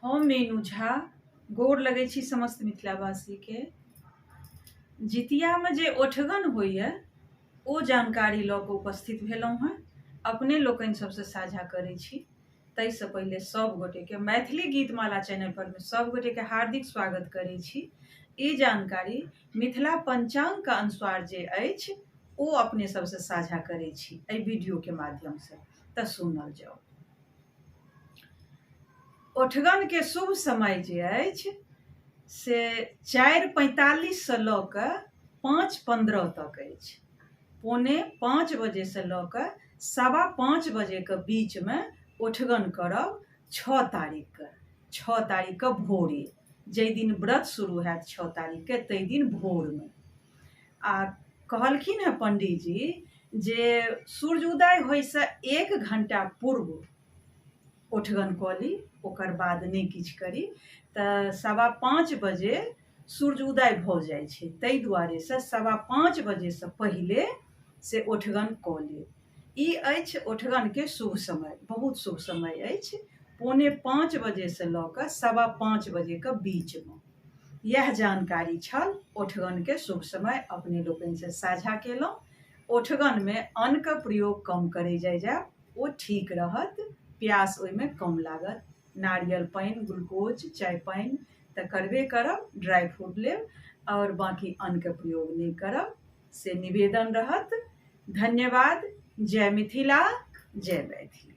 हम मीनू झा गोर लगै छी समस्त मिथिलावासीके। जितियामे जे ओठगन होइए ओ जानकारी लऽ कऽ उपस्थित भेलहुँ हेँ, अपने लोकनि सभसँ साझा करै छी। ताहिसँ पहिले सभ गोटेके मैथिली गीतमाला चैनल परमे सभ गोटेके हार्दिक स्वागत करै छी। ई जानकारी मिथिला पञ्चाङ्गके अनुसार जे अछि ओ अपने सभसँ साझा करै छी एहि वीडियोके माध्यमसँ, तऽ सुनल जाउ। ओठगनके शुभ समय जे अछि से 4:45सँ लऽ कऽ 5:15 तक अछि। 4:45 बजेसँ लऽ कऽ 5:15 बजेके बीचमे ओठगन करब 6 तारीखके, 6 तारीखके भोरे, जाहि दिन व्रत शुरू हैत 6 तारीखके ताहि दिन भोरमे। आ कहलखिन हेँ पण्डीजी जे सूर्योदय होइसँ 1 घण्टा पूर्व ओठगन कऽ ली, ओकर बाद नहि किछु करी। तऽ 5:15 बजे सूर्य उदय भऽ जाइ छै, ताहि दुआरेसँ 5:15 बजेसँ पहिले से ओठगन कऽ लेब। ई अछि ओठगनके शुभ समय, बहुत शुभ समय अछि 4:45 बजेसँ लऽ कऽ 5:15 बजेके बीचमे। इएह जानकारी छल ओठगनके शुभ समय, अपने लोकनिसँ साझा केलहुँ। ओठगनमे अन्नके प्रयोग कम करै जाइ जायब, ओ ठीक रहत, प्यास ओहिमे कम लागत। नारियल पानि, ग्लूकोज, चाय पानि तऽ करबे करब, ड्राइ फ्रूट लेब आओर बाँकी अन्नके प्रयोग नहि करब, से निवेदन रहत। धन्यवाद। जय मिथिला, जय मैथिली।